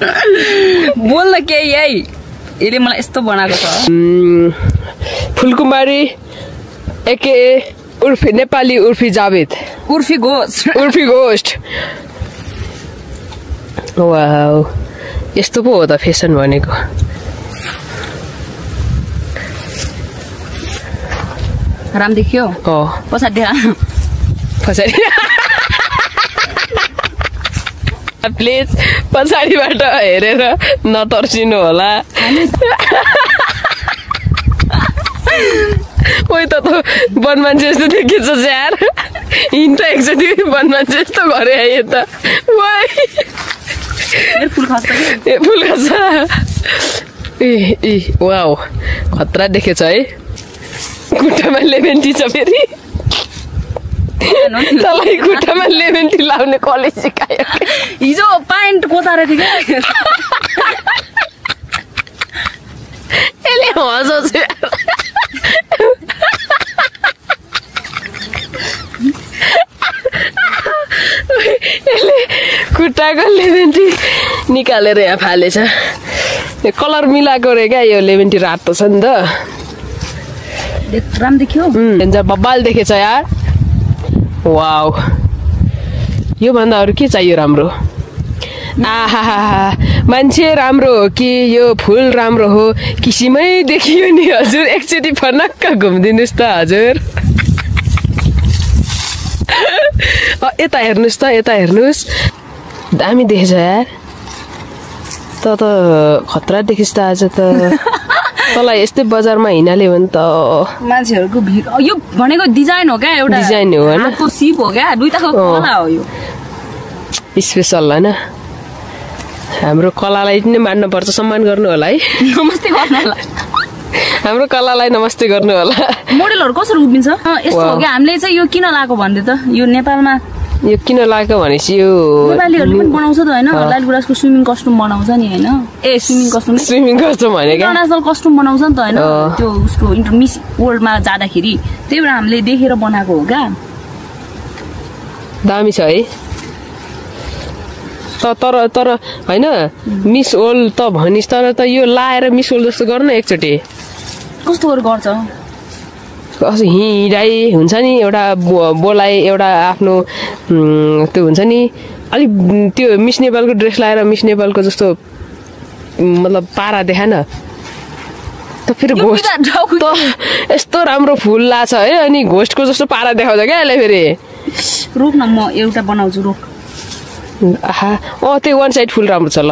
बोल न के यही यसले मलाई यस्तो बनाएको छ Phulkumari aka Urfi Nepali Urfi Javed Urfi ghost wow यस्तो पो हो त फेसन भनेको राम देखियो पछाडि प्लिज पछाडिबाट हेरेर नतर्सिनु होला ओइ त वन मान्छे जस्तो देखिन्छ यार हिँड्दा एकचोटि वन मान्छे जस्तो गरे आयो त फुल खस्छ ए वाउ खतरा देखेछ है खुट्टामा लेमेन्टी छ फेरि तँलाई खुट्टामा लेमेन्टी लाउने कलेज सिकायो हिजो प्यान्ट कोचाएर थियो क्या यसले हँसाउँछ यसले खुट्टाको लेमेन्टी निकालेर यहाँ फालेछ कलर मिलाएको रे क्या यो लेमेन्टी रातो छ नि त राम देखियो बब्बाल देखेछ यार वाउ यो भन्दा अरू के चाहियो राम्रो आहा मान्छे राम्रो हो कि यो फुल राम्रो हो किसिमै देखियो नि हजुर एकचोटि फनक्क घुम्दिनुस् त हजुर यता हेर्नुस् त यता हेर्नुस् दामी देखेछ यार त खतरा देखिस् त आज त तँलाई यस्तै बजारमा हिँडाल्यो भने त मान्छेहरूको भिड यो भनेको डिजाइन हो क्या एउटा डिजाइन हो हैन हातको सिप हो क्या दुईटाको कला हो यो स्पेशल हैन हाम्रो कलालाई पनि मान्न पर्छ सम्मान गर्नु होला है नमस्ते गर्नु होला हाम्रो कलालाई नमस्ते गर्नु होला मोडलहरु कसरी उभिन्छ यस्तो हो क्या हामीले चाहिँ यो किन लाको भन्दै त यो नेपालमा यो किन लाग्यो भनेपछि यो नेपालीहरुले पनि बनाउँछ त हैन लाइट गुराँसको स्विमिङ कस्ट्युम बनाउँछ नि हैन ए स्विमिङ कस्ट्युम भने के इन्टरनेशनल कस्ट्युम बनाउँछ नि त हैन त्यो उसको मिस वर्ल्डमा जाँदाखेरि त्यही भएर हामीले देखेर बनाएको हो क्या दामी छ है तर हैन मिस वर्ल्ड त भनिस् तर त यो लाएर मिस वर्ल्ड जस्तो गर्न एकचोटि कस्तो गर्छ हिँडाइ हुन्छ नि एउटा बोलाइ एउटा आफ्नो त्यो हुन्छ नि अलि त्यो मिस नेपालको ड्रेस लाएर मिस नेपालको जस्तो मतलब पारा देखा न त फेरि घोस्ट त यस्तो राम्रो फुल लाछ है अनि घोस्टको जस्तो पारा देखाउँछ क्या यसले फेरि रोक न म एउटा बनाउँछु रोक आहा त्यो वान साइड फुल राम्रो छ ल